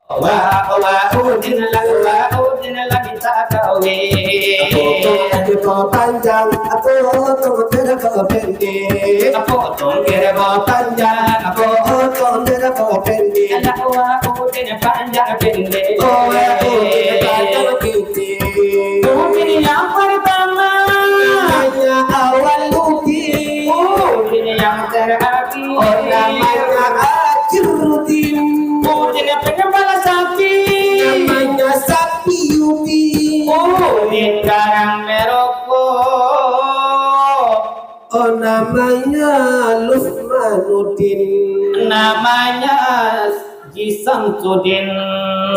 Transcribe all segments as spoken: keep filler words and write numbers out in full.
Wah, wah, Udin lah, wah, Udin lah minta kawin. Potong rambut panjang, potong rambut pendek. Potong rambut panjang, potong rambut pendek. Alah, wah, Udin panjang pendek. Oh, wah, Udin panjang pendek. Udin yang pertama. Namanya awal Udin. Udin yang terakhir. Oh, namanya akhir Udin. Udin yang penyembah sapi. Namanya sapi Udin. Udin garang merokok. Oh, namanya Lukman Udin. Namanya Haji Samsudin.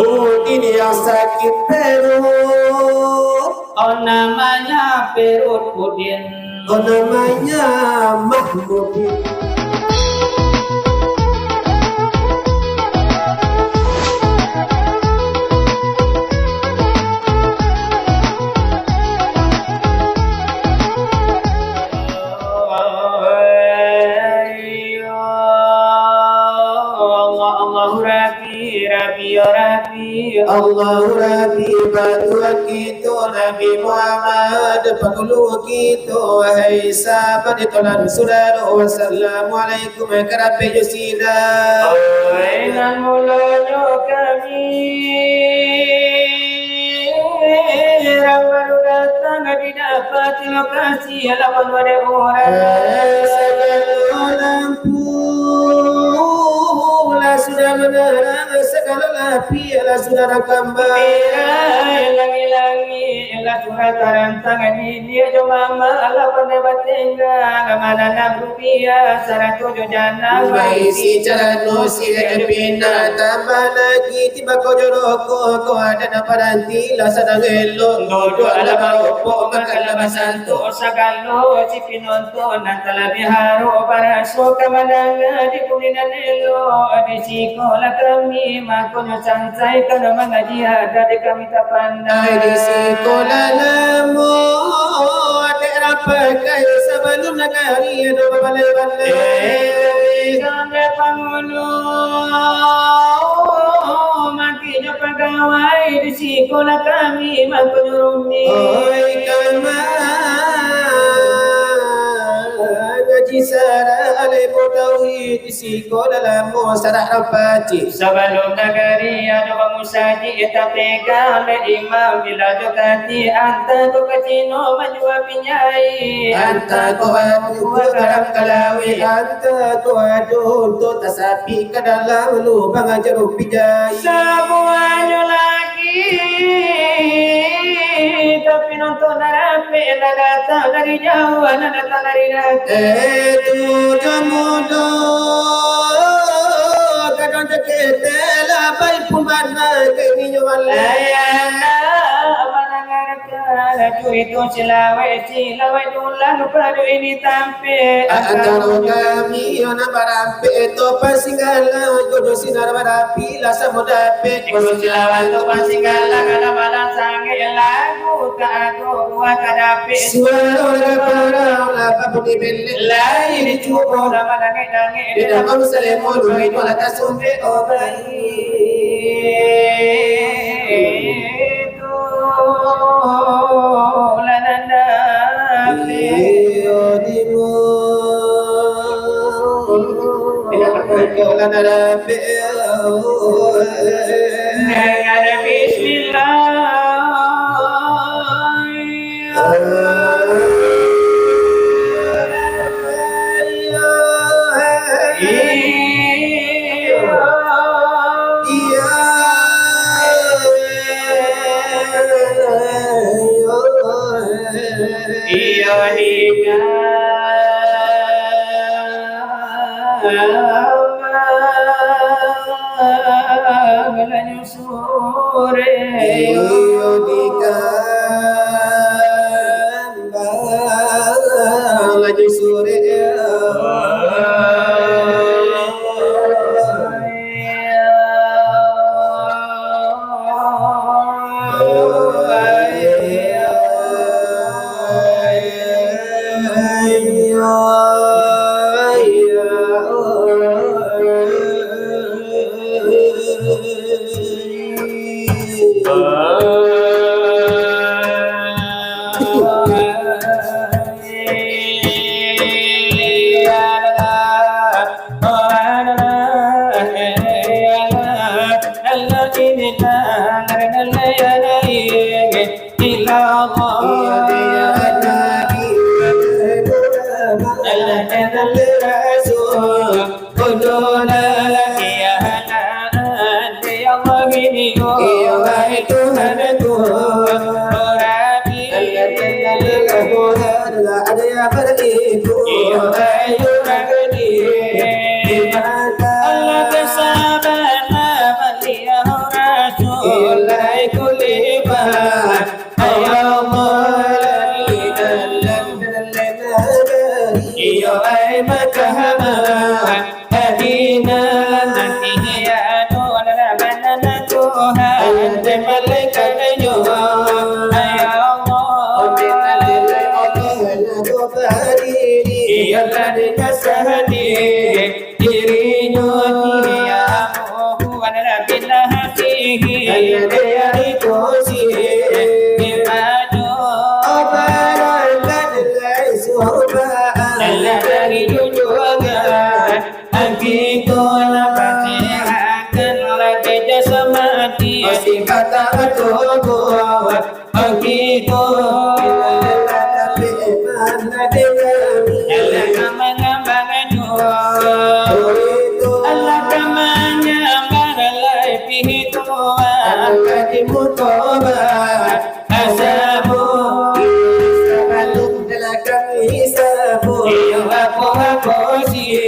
Udin yang sakit perut. Oh, namanya perut Udin. Oh, namanya Mahmudin. Allah, Allahu Rabbi, Rabbi, ya Rabbi. Allahu Rabbi, bantuan kito Nabi Muhammad, pangulu kito, wahai sahabat di tolan sudaro. Wassalamualaikum, karapek jo sida. Oi, nan mulonyo kami, urang baru datang di dapati lokasi, alah panu ado urang. Eh, sagalo lampu lah sudah manarang, sagalo lapiak lah sudah takambang. Tirai langik-langik lah sudah tarantang, niniak jo mamak lah pandai batenggang, mananam rupiah sarato jo jana. Baisi carano siriah jo pinang, tambah lai timbako jo rokok, kok ado nan baranti lah sadang elok, duduak lah barokok, makan lah basantok, sagalo si pinonton nan talabiah harok baraso ka mandanga di bumi nan elok. Di siko lah kami, makonyo sansai ka mangaji, adat di kami tapandai. Ai, di siko lah lamo dek rapakai, sabalun nagari ado babalai-balai. Eh, di siko lah pangulu, mangkonyo pagawai, di siko lah kami, makonyo rumik. Oi, kama ngaji sarak, alai mutauhid, di siko lah lamo sarak rampatik. Sabalun nagari ado bamusajik, tapegang dek imam, bila jo kati, antah ko ka Cino manjua pinjai, antah ko ado barang kalawik, antah ko ado untuak tasapik ka dalam lubang jarum pinjai. Samuanyo lagi, tapi nonton nan rapek, nan datang dari jauah, nan datang dari dakek. Eh, tu jo mudo, kadang cakete lah, baik pun bana, kini nyo malah. Ayah, manangarkan curito silawek, silawek dulang pado ini tampek. Antaro kami yo nan barampek, topan singgalang, jodoh sinar barapi, lah samo dapek. Iko silawek topan singgalang, alah malang sangek, lagu tak ago buah tak dapek. Suaro lah parang, lah babunyi belek, lai dicubo lah mandangek-dangek, di dalam salemo, duit lah tasumpek, oh baik. Bismillah. Iyo, di kambang lanyo sore. Iyo, di kambang lanyo sore. Iyo, ai Makkah, Madinah, nanti ado labanan Tuhan, dan malaikatnyo. Ya Allah, iyo lah dikasih dirinyo, ya Allah, adalah bila hati. Alah ka manyambah lai pituah, ka dimutoba asabu. Sabalun dalam kami sabu, iyo apo-apo si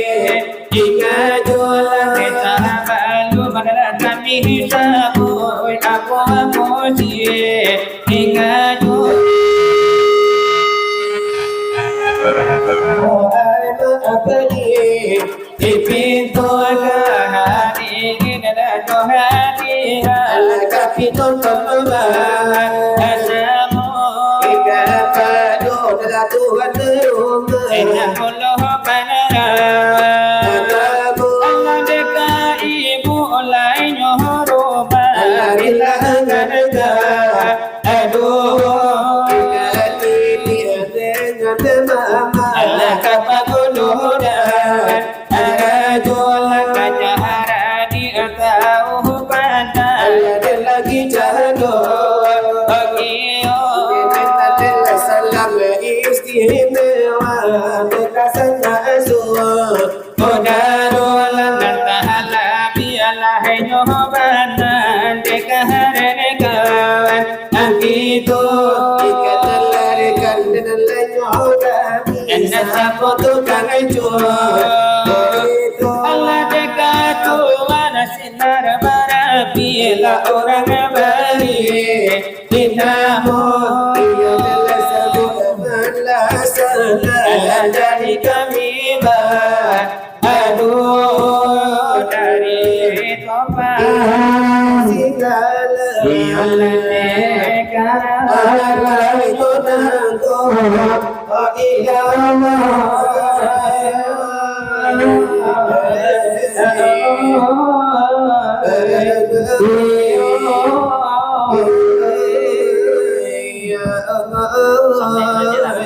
ingat jo lah. Sabalun dalam kami sabu, apo-apo si ingat jo. Wahai maaf beri. Dipintokan hadirin dan jo hadirat. Alah ka pinto tombah. Asamu. Ika pado dalam Tuhan rumah. Indah puluh panara. Asamu. Alah deka ibu lainyo rumah. Alah dilahan deka. Aduh. Ika lili dengan mama. Alah ka paguludan. Rajo lah ka jaharani atau pandai. Ada lagi jago. Bagi yo. Salam istimewa. Bekasan masuk. Kodaro lah nan tahala bialah nyo banan. Dekaharekan. Angki tu. Ika telah rekan dengan lenyo kami. Enda sapo tukang cuah. Allah deka Tuhan sinar barapi lah urang bari. Dinamo. Iyo telah sabuah malah salah. Alah dari kami ba. Aduh, dari Topan. Segala. Alah itu nangko. Allah, la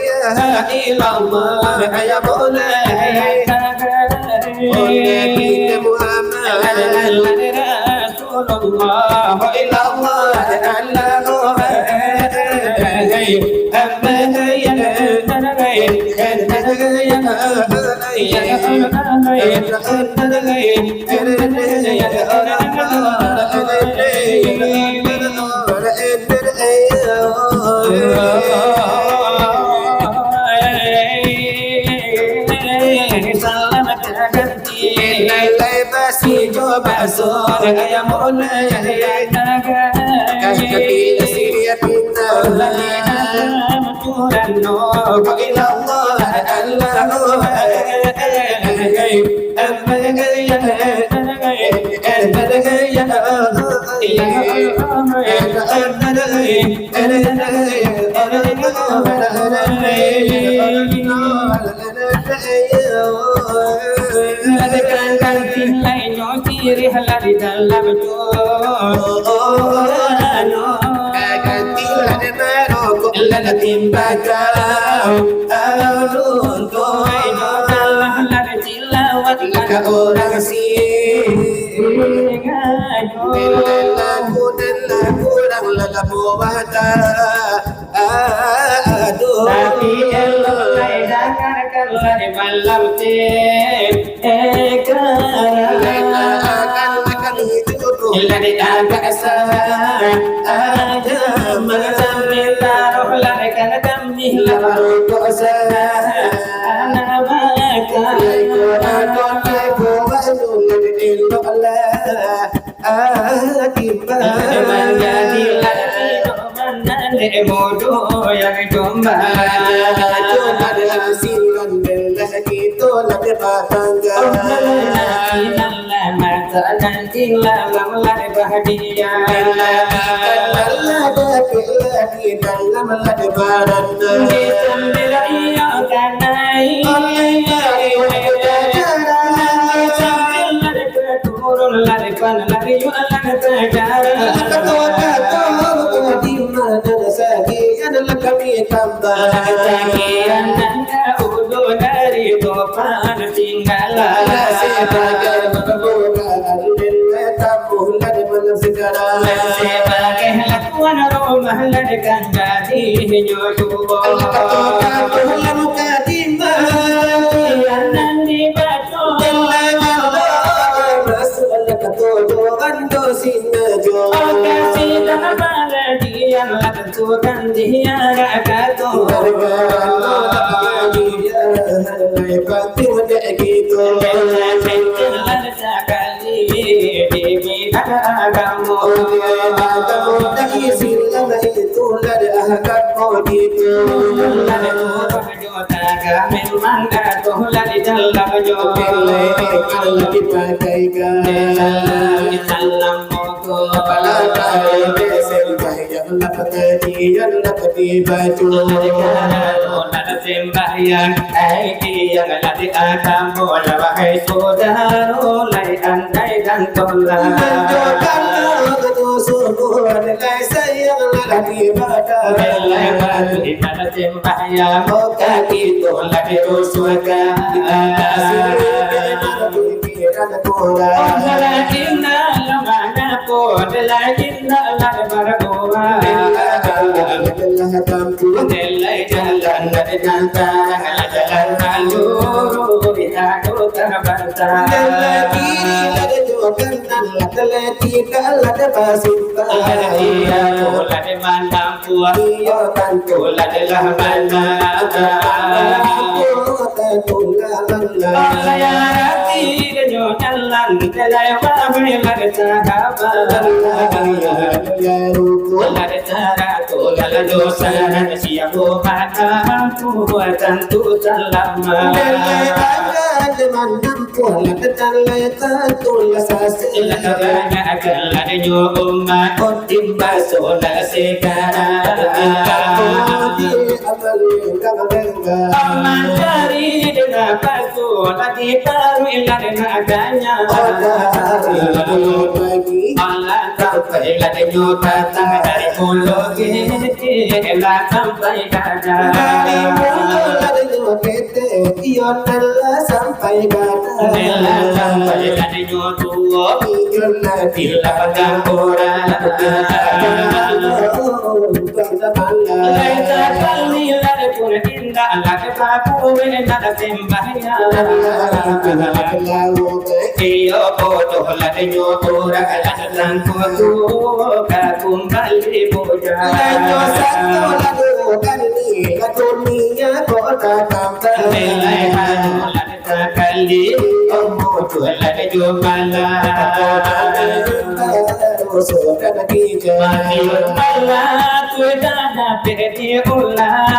ilaha illallah, ya Maulana. Oleh kita Muhammad. Rasulullah, ilallah, Allah. Salam. Lai basi jo baso, ayah mulai. Kasih siriat kita. Tuhan, no, ilallah, Allah. Ladekkan kanti lainyo siriah lah di dalam jo. Kanti lah di barokok lah di timbakau. Alun tu. Lainyo kalah lah di cilawat lah ka urang si. Bila laku dan laku urang lah laku wata. Aduh. Tapi elok lai dangarkanlah di malam ti. Eh, karena akan, akan itu tu. Bila di agak sa-, aja. Sambil taruh larikan kami lah baru dosa. Anak bakal. Lai ko nak kontak ko baru elok lah. Akibat. Manjadi laki doh manandek mudo yang jombang. Cuma hasil nan belah kito lah berpatangga. Oh, laki nan lah mata nanti lah lam lah bahagia. Laki nan lah dapik laki dalam lah baranda. Di sambil iyo kanai. Oleh dari wajah. Di sambil lah turun lah depan lah riuh lah negara. Kato-kato di mana sagian lah kami tambah. Sagian nangka udo dari topan tinggal. Lah sebagai pembukaan dan tamu lah di malam segala. Lah sebagai lakuan rumah lah dekan gadinyo tuo. Kato-kato lah muka di mana. Yang nan dibaca. Dalam Allah, masuklah kato doan. Oka sidang paradian lah tantukan dia kato. Paradian lah paradian, lai patuah dek kito. Bela-bela sakali di bidang agamo. Agamo dari Islam itulah agamo kito. Lah Taga memang dah tu lah di dalam jo. Pilih kalau dipakaikan. Di dalam moko. Apalagi sembahyang lah pengajian lah di baju. Kalau nak sembahyang, ai tiang lah di agamo lah, wahai saudaro, lai andai dan tolak. Mendoakan tu sungguh lai sayang lah di badan. Lai batu ibadah sembahyang, oka kito lah dirusuahkan. Pikiran kurang. Oh, lagi nak lamah nak pun, lagi nak lah berbuat. Nilai jalan dari gantang, jalan lalu, di aku terbantang. Nilai kiri dari jauh kanan, nilai tidak ada basimpang. Iya, aku lah di mana Iyo, tantu lah adalah bana. Iyo, tantu lah bana. Lai arati denyo jalan, lai wahai lah sahabat. Lah cara tu lah dosa, siapo patang tu tantu salamat. Lai ada di mana Tuhan lah datang, lai tantu lah sasek. Lah banyak lah denyo umat, timba solah segala. Di amal yang bangga. Mancari dengan pasu, lagi taruih lah dengan agaknya. Otak hari dulu pagi. Malah sampai lah denyo datang dari mulut, lah sampai dada. Dari mulut lah denyo ketek, iyo nan lah sampai dada. Lah sampai dada. Nyo tuo, inyo lah di lapang urang. Lai sakali lah pun indak lah babuek nak sembahyang. Iyo bodoh lah nyo urang lah sangko tu ka kumbali bujang. Nyo sangko lah bukan ni, lah dunia kota tampan. Lai anu lah Sakali, omo tu lah jo malah. Mati malah tu dah dapek diulah.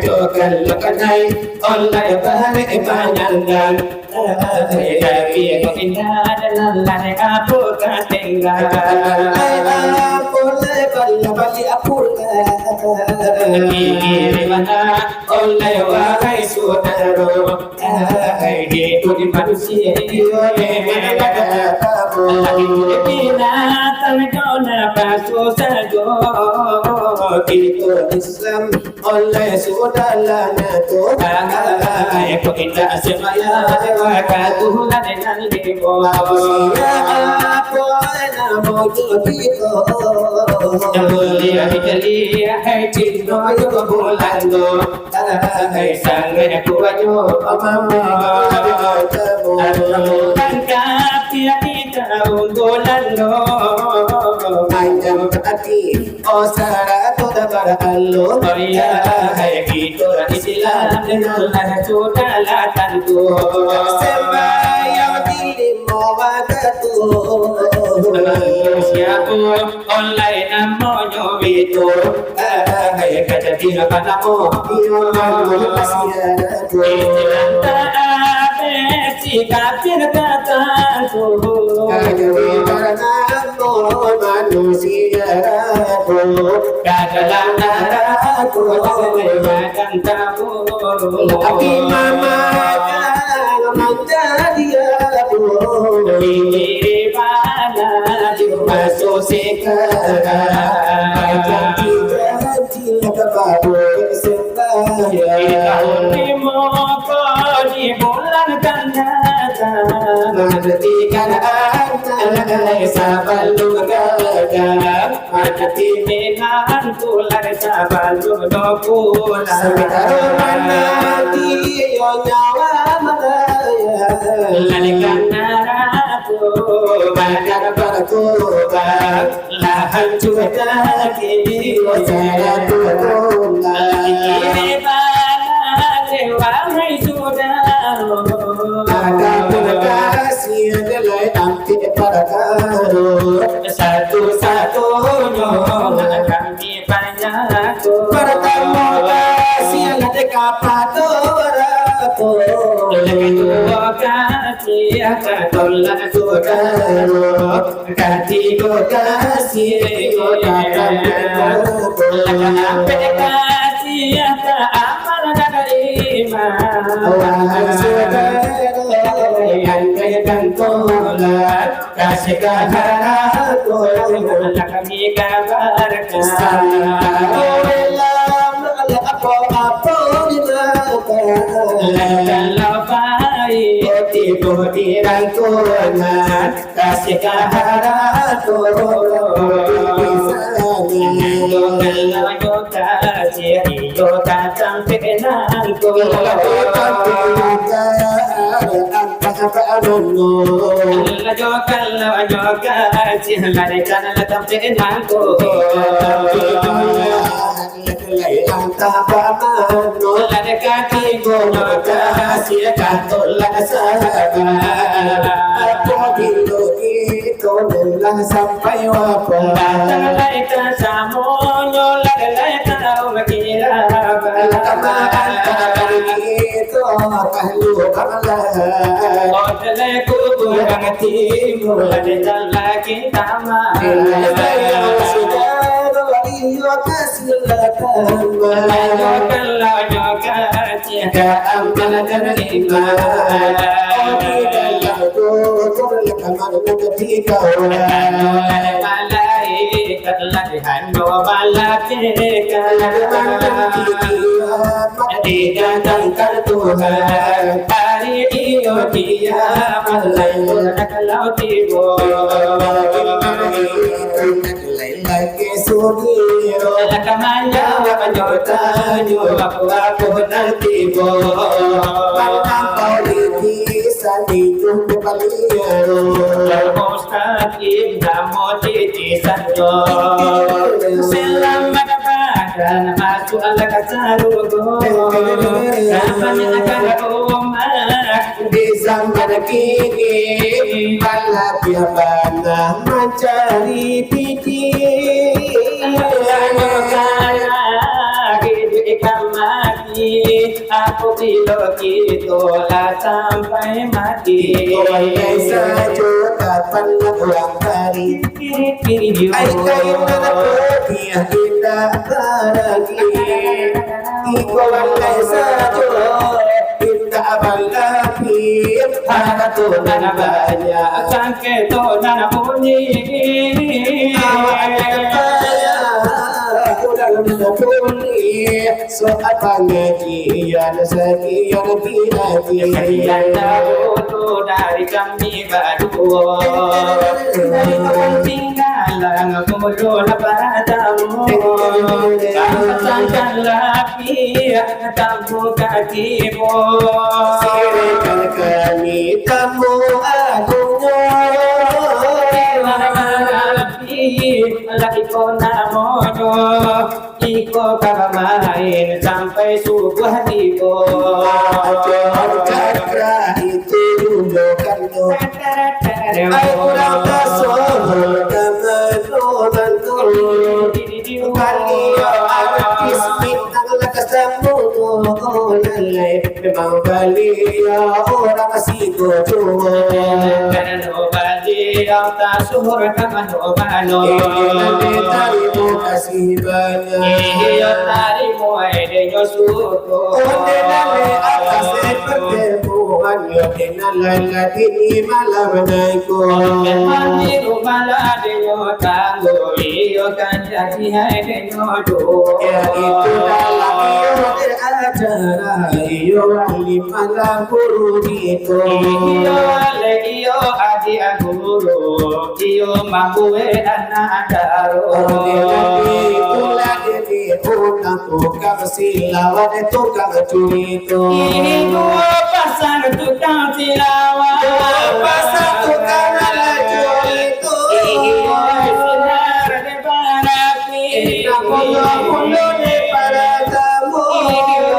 Jo kalau kanai, olai barek panjangkan. Tapi kok indah adalah lai apo ka tinggal. Lai apo lai Lah baliak pulang. Di mana oleh wahai sudaro, hai, hiduik manusia, binatang dona basuo sajo. Kito Islam oleh sudahlah nato. Hai, kok indak sembahyang, wakatu lah dengan limo. Siapa namo jo kito? Yang mulia dikali, hai, cinta yo bulan tu. Hai, sangat kuat yo, mama. Langkah tiap kita unggulan tu. Panjang hati. Oh, sarato dabar Allah. Oh, iya, hai, kito urang Islam, dengarlah, sudahlah tantu. Sembahyang di limo wakatu. Siapo oleh namonyo itu? Hai, kajadian apa namo? Iyo, manusia. Istilah tak ada, sikap tidak tantu. Kajadian apa namo? Manusia. Ka dalam narako, makan taburu. Tapi mamakan manjadi abu. Ini di mana cuma soseka. Janji-janji lah ka babuek sembahyang. Di tahun limo ko di bulan kan datang. Manantikan antai sabalun gaga. Mananti minantu lai sabalun pulang. Sabantaro mananti yo nyawa malayang. Larikan narako, bakar batuba, lah hancua daging, sarato tulang. Kiri bana wahai sudaro. Adapun kasiah lai ampek parkaro. Satu-satunyo nan kami panjako. Partamo kasiah lah dek kapado rato. Kaduo kasiah ka tolak sudaro. Katigo kasiah yo datang dek kapado. Kaampek kasiah ka amal nan iman. Wahai sudaro, andaikan tolak. Kasih kaharapan lah kami kabarkan. Santano lah apo-apo di mata. Kalau baik, tibo di rangkuangan. Kasih kaharapan di sana. Kalau yo kasih, iyo datang pinangku. Kalau datang pinangku. Antah ka mano. Lajo ka, lajo ka, cih larikan lah tampek nangko. Lai antah ka mano. Lah deka tibo lokasi, kanto lah sabar. Apabilo kito lah sampai wafat. Datang lai ka samonyo, lah lai ka kira. Lah ka maantakan kito. Kalu kamalahan. Oh, tele kuburan timu, ada jalan kita mah. Sayang sudaro, iyo kasilakan. Ayo kalau nyoka, cika amal dan iman. Oh, di dalam kubur, kamar nanti kawan. Malaikat lah hano malaikat. Didatangkan Tuhan, hari iyo kiamat, kalau tibo. Lai lagi sudiro, lah ka manjawab nyo tanyo, apo-apo nan tibo. Mangko di kisah itu baliau. Mustaqim namo titisan nyo. Selamat datang masuak ka sarugo. Selamat datang ka rumah. Di zaman kini, balabiah bana mancari pitih. Hiduik ka mati, apo Silo kito lah sampai mati. Iko lai sajo tapan urang tari. Ai kain nan putiah indak baragi. Iko lai sajo indak baragi. Harato nan banyak. Sangketo nan bunyi. Awak nan kaya, urang nan bunyi. Soal pangajian sakian pinanti. Sakian dahulu dari kami baduo. Dari kawan tinggalan mulo lah paratamu. Kampasangkan lapiah tamu katimu. Silakan kami tamu agungnyo. Terima kasih, lah iko namonyo. Iko ka bamain sampai subuah tibo. Ajo cakra itu dulu kan tu. Ai urang tasohor ka mano-mano. Baliau artis Minang lah ka samo lalai. Memang baliau urang siko juo. Karano baliau tasohor ka mano-mano. Iyo, tarimo kasih banyak. Iyo, tarimo ai denyo syukur. Onde nan di ateh pertemuan, yo, onde nan lah di malam nan ko. Onde nan di rumah lah denyo tanggo, iyo, kan jadi ai denyo doa. Ya, itu dalam iyo di acara, iyo, wali malam guru itu. Iyo, wali, iyo, adik guru. Iyo mambuek anak daro. Ode lagi pula dede urang tukang silawat, tukang curito. Iyo pasang tukang silawat. Iyo pasang tukang anak curito. Iyo sinar di barapi. Iyo mulo-mulo di paratamu. Iyo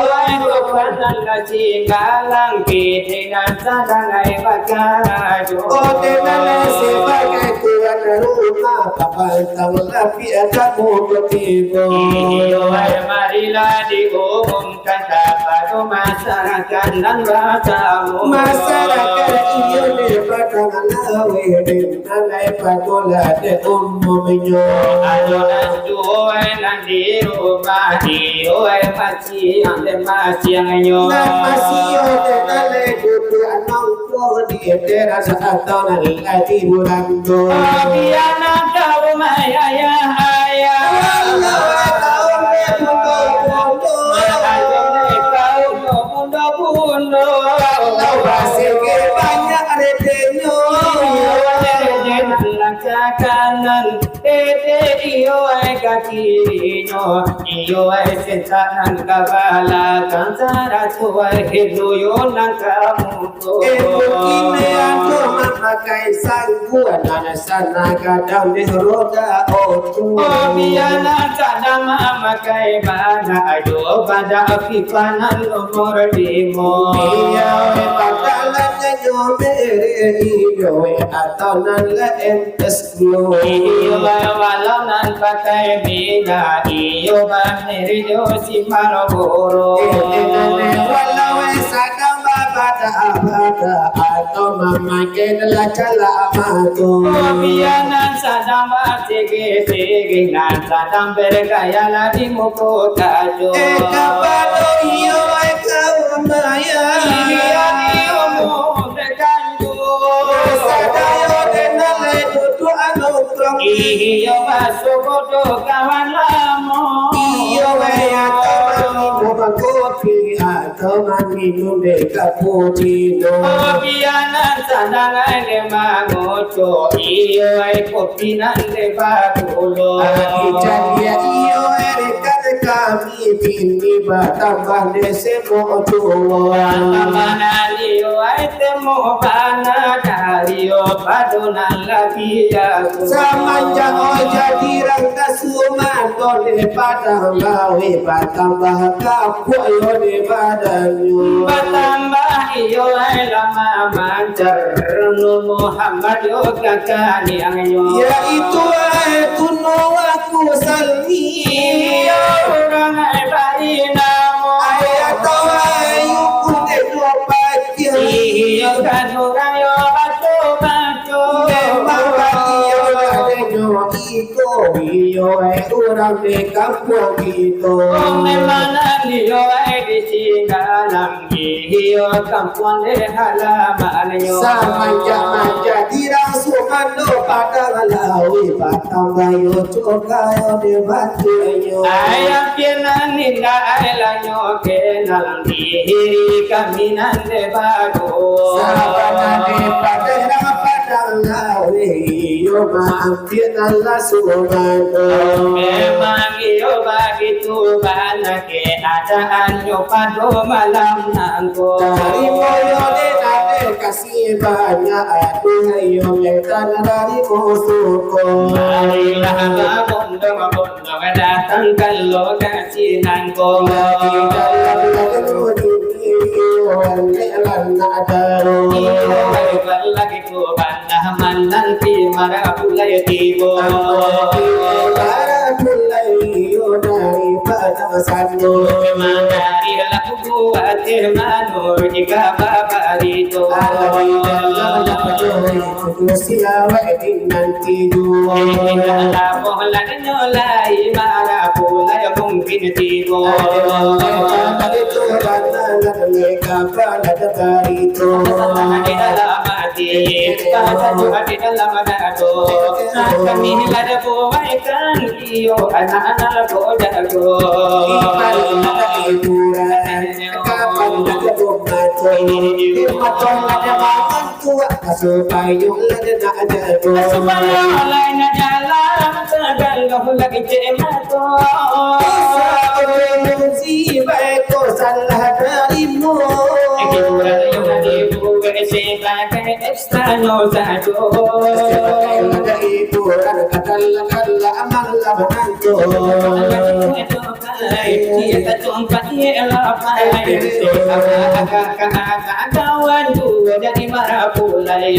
tukang anak cinggalang kini nan sadang ai bakarajo. Ode nan sabagai tuan rumah, papantang lapiah tamu ko tibo. Iyo, ai marilah diumumkan kapado masyarakat nan batamu. Masyarakat iyo di Padang Laweh, di nan ai padolah dek umumnyo. Ado nan tuo nan di rumah, iyo ai Siang dek masiangnyo. Nan masih ode nan lai duduak nongkrong di teras atau nan lai di burando. Bianan kaum ayah-ayah. Walau kaum bundo-bundo. Kaum bundo-bundo. Walau basige banyak retenyo. Iyo, retenyo nan ka kanan. Dede iyo ai ka kirinyo, iyo ai setan nan ka balakang, sarato ai luyo nan ka muko. Eh, mungkin ado mamakai sangguan nan sana gadang di roda oto. Oh, bianan sadang mamakai bana, ayo bana FIFA nan nomor limo. Iyo ai padalan nyo mere iyo ai atau nan lain. Iyo, walau nan pakai minyak, iyo, bamereknyo si Marlboro. Walau sadang babadak-badak atau mamakai calak mato. Bianan sadang basigi-sigi, nan sadang bergaya lah di muko kaco. Eh, kapado iyo, eh, kawan maya. Iyo, iyo, mu dekan Sadayo den nan lai duduak nongkrong. Iyo, baso bodoh kawan lamo. Iyo, weh, atau maminum kopi, atau maminum dek cappuccino. Kopi nan sadang lai den mangoco. Iyo, weh, kopi nan den bagulo. Ari caliak iyo, weh, rekan kami. Kini batambah dek semo tuo. Batambah nan iyo ai temo bana dari o pado nan lah biaso. Samanjak o jadi rang kasuman, dek Padang Laweh batambah kapuak yo dek badannyo. Batambah iyo ai lah mamancar Nur Muhammad yo kakaniangnyo. Yaitu ai tu Nuwa Kusalmi. Iyo urang ai bari namo. Ai atau ai Di kampuang kito. Oh, memang nan iyo ai di Singgalang, iyo kampuang dek halamannyo. Samanjak manjadi rang sumando padang lauik, batambah yo cukayo dek batuanyo. Ayam pianan indak ai lanyo kenal, diri kami nan dek bago. Sabananyo padang, padang lauik, iyo ma- Pian alah sumando. Memang iyo bagitu bana keadaannyo pado malam nangko. Tarimo yo dek Ade, kasih banyak Ade, yo letan dari musuhko. Marilah babondong-bondong datang ka lokasi nangko. Lagi dalam lagu ini, yo letan nak tahu. Iyo, baiklah lagi tu bana. Lah mananti marapulai tibo. Marapulai yo dari padang sando. Mangarilah kuku ateh mano jika babarito. Alai dalam pajohi kuku siawak dinanti juo. Indak lamo lai nyo lai marapulai mungkin tibo. Ado lai itu bana nan kapala dari tu. Di dalam ati, kata Tuhan di dalam dado. Kami lah dibuaikan, iyo anak-anak ko jago. Di malam ada hiburan, kapan ada bomato. Di mato ada makan tuak, supayung lah nak jago. Supayung lah nak jalan, sagalo lagi cek mato. Bisa muji baik ko salah tarimo. Hiburan yang dibuat sebagai Tano sajo. Ibu dan kadal-kadal amal manantu. Iya, tak cumpa dia lah, Pak. Agak-agak kawan tu jadi marapulai.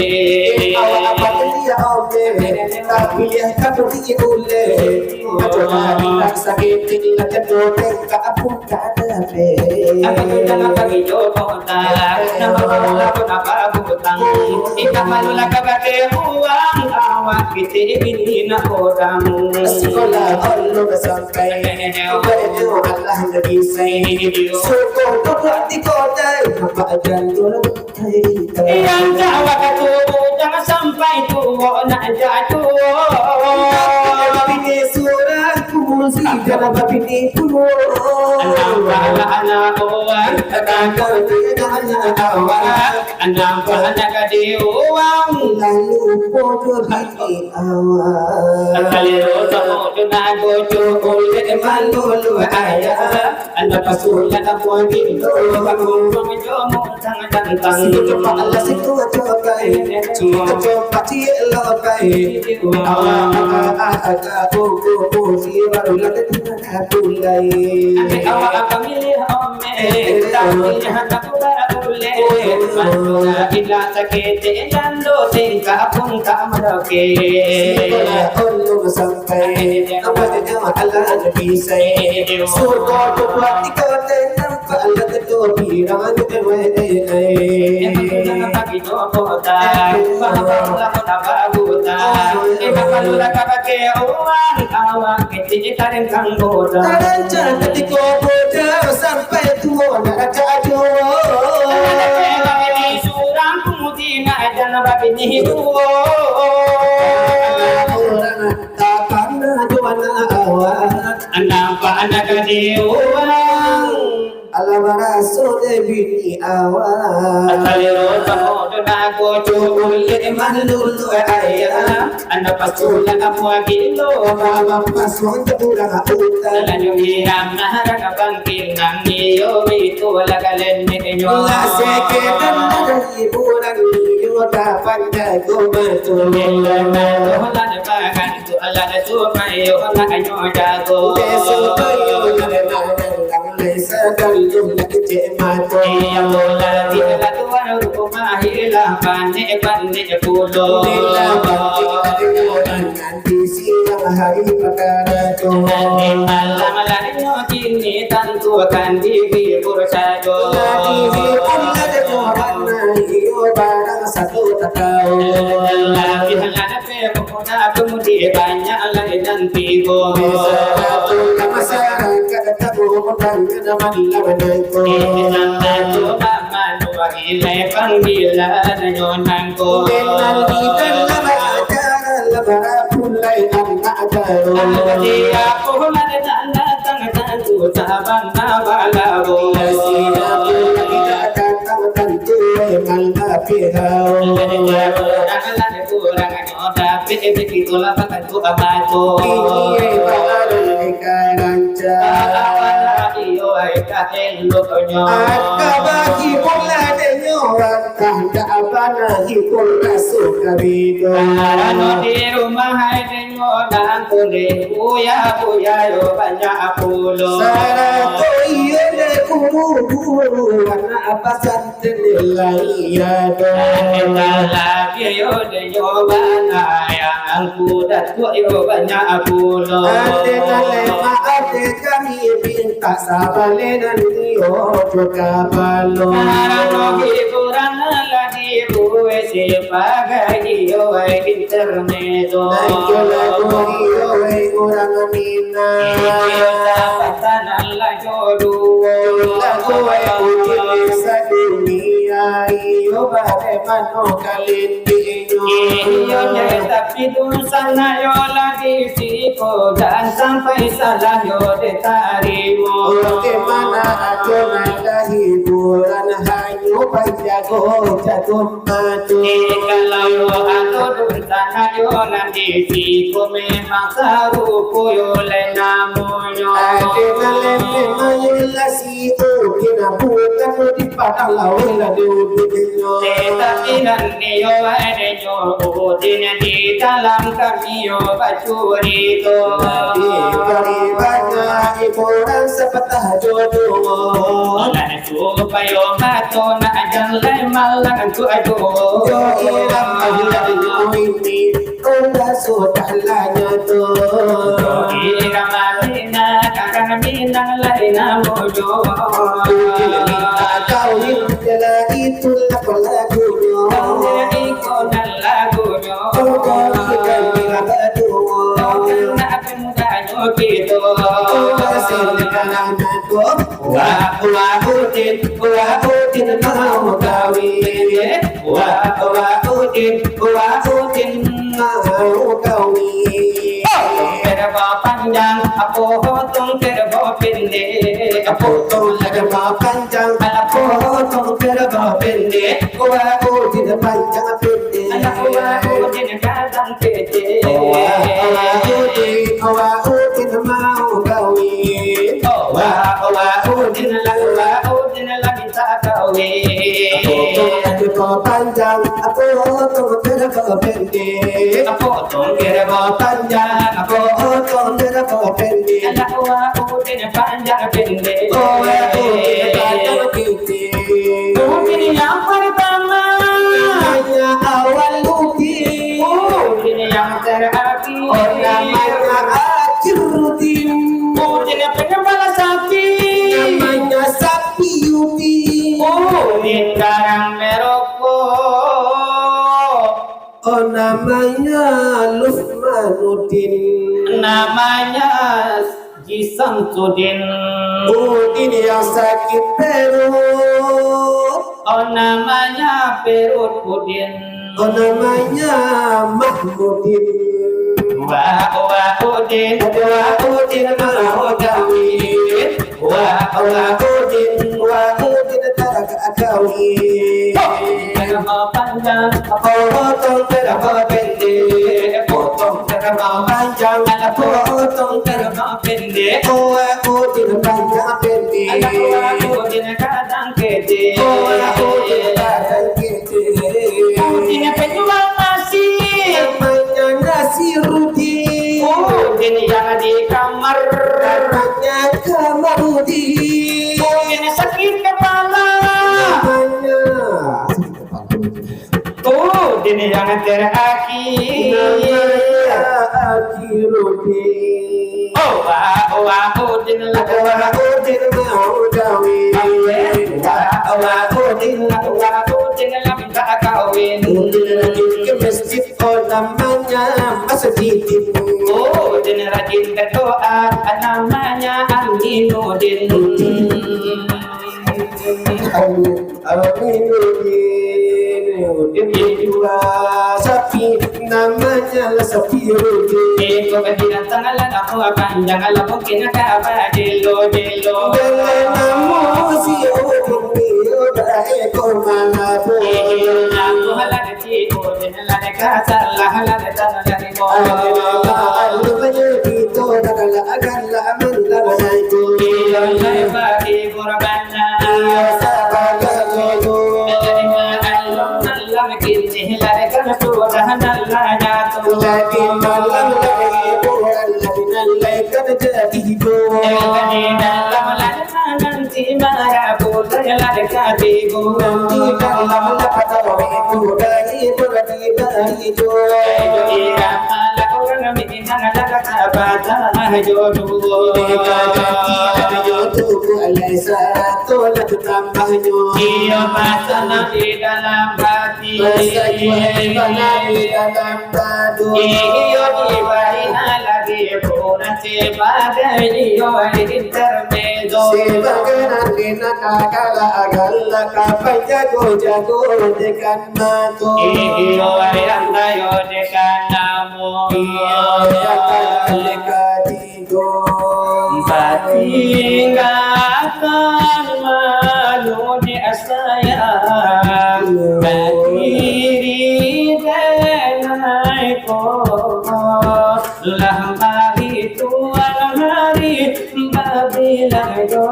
Awak apa dia, oke? Tapi dia tak pergi boleh. Macam mana sakit ini, macam tu, tak apa. Apa tu dalam bagi jo kota? Nama bawa pun apa butang? Indak malu lah kabake uang, awak kiti bini nak orang. Sekolah alun sampai, baju alah ndak bisa. Suku duduk di kota, nampak jantung. Yang jawab tu jangan sampai tuo nak jatuh. Bini surang kumusi, jangan babini tuo. Anak anak orang, anak anak awak, anak anak di uang. Lalu bodoh bini awak. Kali rosak tu nak gocok oleh malu lu ayah. Anak pasukan anak buah pintu, bangun bangun jomo. Situ coba Allah, situ coba kai. Situ coba ciek lo kai. Awak, awak, awak, awak, aku, aku, aku, si baru lagi dengan aku lai. Awak apa milih ome, tak milih tak boleh. Manusia tidak sakit, dan dosa tingkah pun tak meroke. Sekolah alun sampai, namanya Allah bisa. Sudah berbuat di kota. Sampai tuo nak racak juo. Surang pun tidak ada bini duo. Urang tak pandai juo anak awak. Nampak anak di urang. Alah baraso dek bini awak. Salero samo tu nak gocok ulek malulu ayah. Anak pasukan amuah gilo. Mama pasukan urang utak. Lanjut hilang nah harap bangkit nang iyo itu lah kalian nyo. Lah sekedar hiburan iyo dapat jago betul. Bila nak dolan bagan Alah supayo nak nyo jago. Supayo nak nyo jago. Lai sadang tu nak kecek mato. Iyo lah, di dalam tuan rumah hilang panek-panek pulo. Bila panek-panek pulo, nanti siang hari perkara tu. Nanti malam lah nyo kini tantukan dihibur sajo. Lah dihibur lah nyo, iyo barang satu tak tahu. Lah, lah, Pemuda-pemudi banyak lai nan tibo. Bisa Tangan malam nangko. Inang tu mamanuahi lai panggilan nyo nangko. Inang di dalam acara labaran pulai anak daro. Siapo nan datang tantu sabana balawo. Siapo nan datang tantu emang lapeh hao. Kurang lah, kurang nyo, tapi begitulah. Kini baru ka rancak. Alah iyo ai ka eloknyo. Aka bagi pula denyo, rantah dak bana hibur raso kabido. Karano di rumah ai denyo nan tuleh buya-buya yo banyak pulo. Sarato iyo dek guru-guru anak pasan Lalai ado. Lalai yo denyo bana, yang angku datuak yo banyak pulo. Ade lalai maaf dek kami, mintak sabaleh nan iyo jo kapalo. Karano hiburan lah dibuek sabagai iyo internet. Nan jo lagu iyo urang Minang. Iyo dapatan lah Lagu ai Udin sadunia, iyo bagaimano kalendinyo. Iyo deh, tapi dunsanak yo lah di siko, jan sampai salah yo deh tarimo. Bagaimana ado nan hiburan, hanyo panjago jago. Aduh. Eh, kalau ado dunsanak yo nan di siko, memang sarupo yo lai namonyo. Ade nan lemeh mayolah si Udin, bukan di padang laweh lah di Udin nyo. Eh, tapi nan iyo, eh, nyo Udin di dalam kami yo bacurito. Di bari banyak hiburan sapatah jo duo. Supayo mato nak jan lai malang tu aduh. Yo ilang mahilang ini, onda sudah lah nyato. Yo ilang Madinah, karang Minang lai namonyo. Bila minta kawin, bila itulah lagunyo. Bila iko nan lagunyo. Onda ikan bila baduo. Onda nak Tanyo kito. Wah, wah, Udin, wah, Udin mau kawin. Wah, wah, Udin, wah, Udin mau kawin. Potong kerbau panjang, potong kerbau pendek. Potong kerbau panjang, potong kerbau pendek. Wah, Udin panjang pendek. Anak wah Udin gadang kecek. Wah, wah, Udin, wah, Udin mau kawin. Wah, wah, Udin lah, wah, Udin lah minta kawin. Potong kerbau panjang, potong kerbau pendek. Potong kerbau panjang, potong kerbau pendek. Anak wah Udin panjang pendek. Wah, Udin gadang kecek. Udin yang pertama. Namanya awal Udin. Udin yang terakhir. Oh, namanya akhir Udin. Udin yang penyembah sapi. Namanya sapi Udin. Udin garang merokok. Oh, namanya Lukmanuddin. Namanya Haji Samsudin. Udin yang sakit perut. Oh, namanya perut Udin. Oh, namanya Mahmudin. Wah, wah, Udin, wah, Udin mau kawin. Wah, wah, Udin, wah, Udin, tak kawin. Potong kerbau panjang, potong kerbau pendek. Potong kerbau panjang, potong kerbau pendek. Wah, Udin panjang pendek. Wah, Udin gadang kecek. Wah, Udin gadang kecek. Udin penjual nasi. Namanya Nasirudin. Udin yang di kamar. Namanya Kamarudin. Udin sakit kepala. Namanya Udin yang terakhir. Namanya Akhirudin. Oh, wah, wah, Udin lah. Wah, Udin mau kawin. Wah, wah, Udin lah, wah, Udin lah minta kawin. Udin rajin ke masjid, oh, namanya Masjidin. Oh, Udin rajin berdoa, namanya Amin. Aminuddin. Aminuddin, Aminuddin jua sapi, namanya lah sapi Rudin. Iko binatang lah namo panjang, lah mungkin ka badelo-delo. Dek namo si Udin, iyo baiko manapo. Iyo, namo lah Ado Di dalam lah nanti marabu, lah katigo. Di dalam lah patah itu dari berarti dari itu. Irama lah urang Minang lah kapatah jodoh. Deka janji lah jodoh, alai sarato lah tambahnyo. Iyo, pasang di dalam hati. Pasang di dalam Iyo, di baina lagi pun sebagai iyo intermezzo. Sebagai nan di nan agak-agak ka panjago-jago dekan mato. Iyo, yang tayo dekan namo. Iyo, yang tayo dekan Batinggakan malu di sayang, badiri denai ko. Lah baitu hari, babilang jo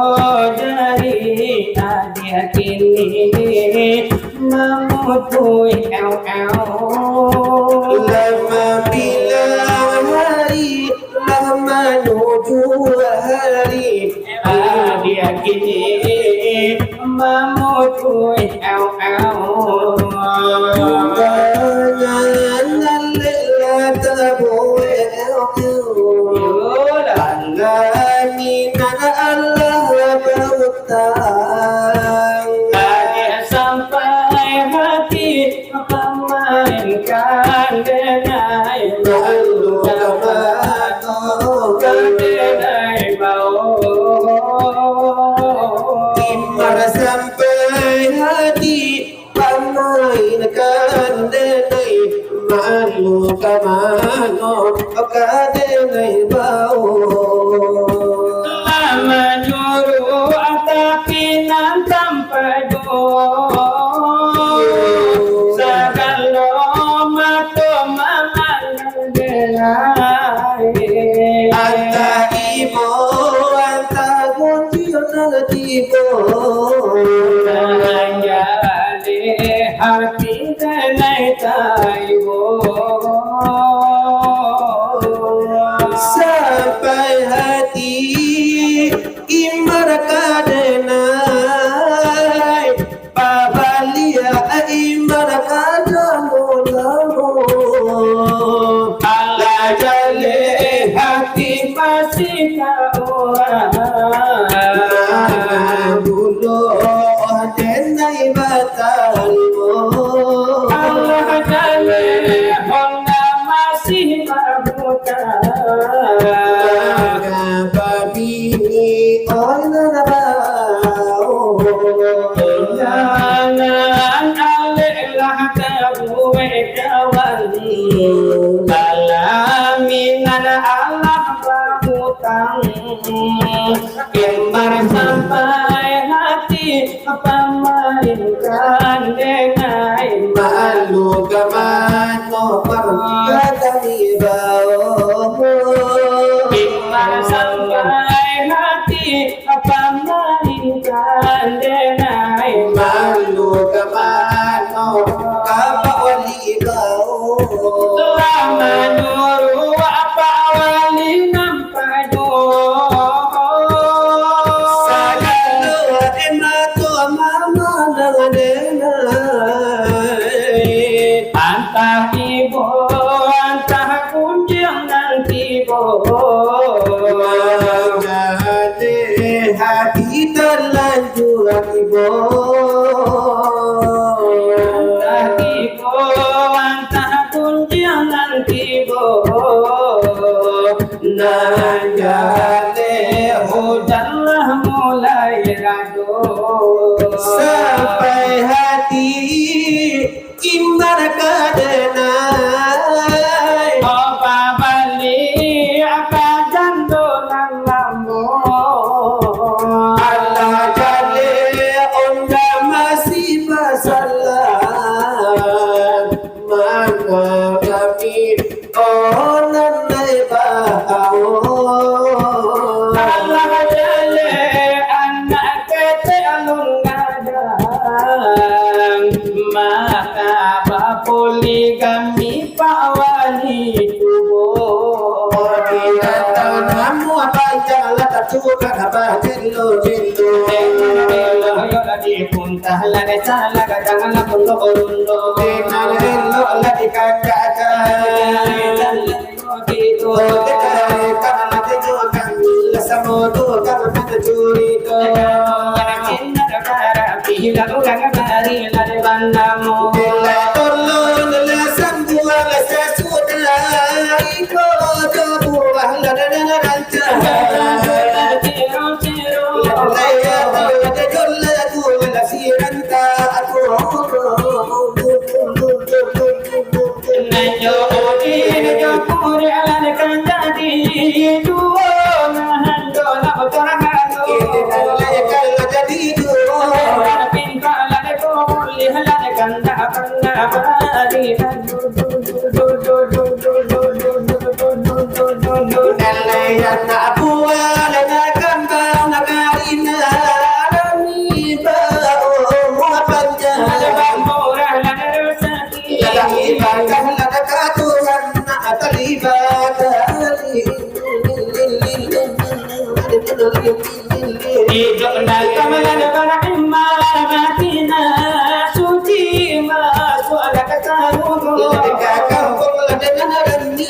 jari, adia kini mamutuih, au, au. Lah mabilang hari, lah manuju hari, adia kini mamutuih, au, au. Undangan alek lah tabuek, au, au. Yolah. Alaminan alah bautang. Adia sampai hati pamainkan denai malu ka mano ka denai bao. Imar sampai hati pamainkan denai malu ka mano ka denai bao. Lah manyuruah tapi nan tampado. Sagalo mato mamandang denai. Antah ibo, antah gunjing nan tibo. Nan jadi hati denai taibo. Sampai hati Imar ka denai, pabaliak Imar ka namo-namo. Alah jaleh hati masih ka urang. Nah, bulo denai batalimo. Alah jaleh Honda masih babu Babini onan bao. Jangan alek lah tabuek kawan. Balaminan alah bautang. Kembar sampai hati pamainkan denai. Malu ka mano parkata ni bao. Kembar sampai hati pamainkan denai. Malu ka mano ka Pak Wali bao. Lah manyuruah Pak Wali nan Sagalo enak tu mamandang denai. Antah ibo, antah kunjang nan tibo. Manggaleh Bukan apa jelo-jelo. Elok-elok yo lah dipuntah, lah disalah, kadang lah pun rundo. Elok-elok lah dikatakan. Gitu. Oh, dikatakan, dikatakan, lah samo tu kan mencuri tu. Cinta darah, bila urang bari lah di bandamu. Bila tolong lah sambuang sasudah. Iko jo buah lah dan rancak. Nan jo udi jo puri alah kan jadi duo, nan jo nak torang anu. Pinta lah ko bulih lah kan tak pernah bari. Nan lai anak buah, nan kambang, nan karina, nan iba umua panjang. Lalaki bakah, nan ka Tuhan, nak talibat. Iduik nan kamalan baraiman, mati nan suci, masuaklah ka sarugo. Ka kampuang lah dengan rami.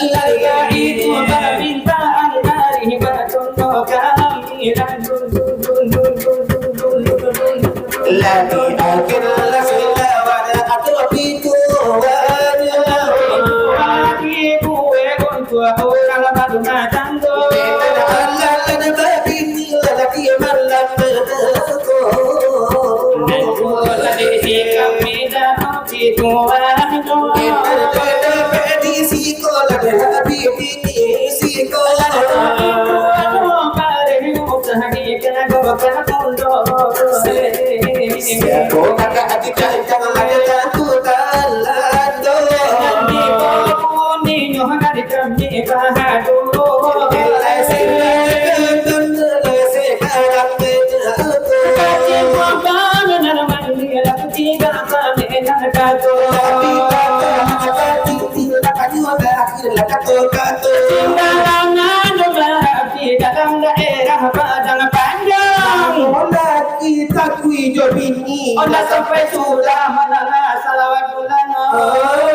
Itu parmintaan dari batunyo kami. Lagi akhir lah salawat atau pituah. Lagi kue untuk urang baru macam tu. Alah lah babini lagi malam tu. Lagi sikap beda. Di Tapi kato-kato, tinggalan anu barapi dalam daerah Padang Panjang. Honda kita kui jo bini. Honda sampai sudah mandanga salawat bulan. Oh.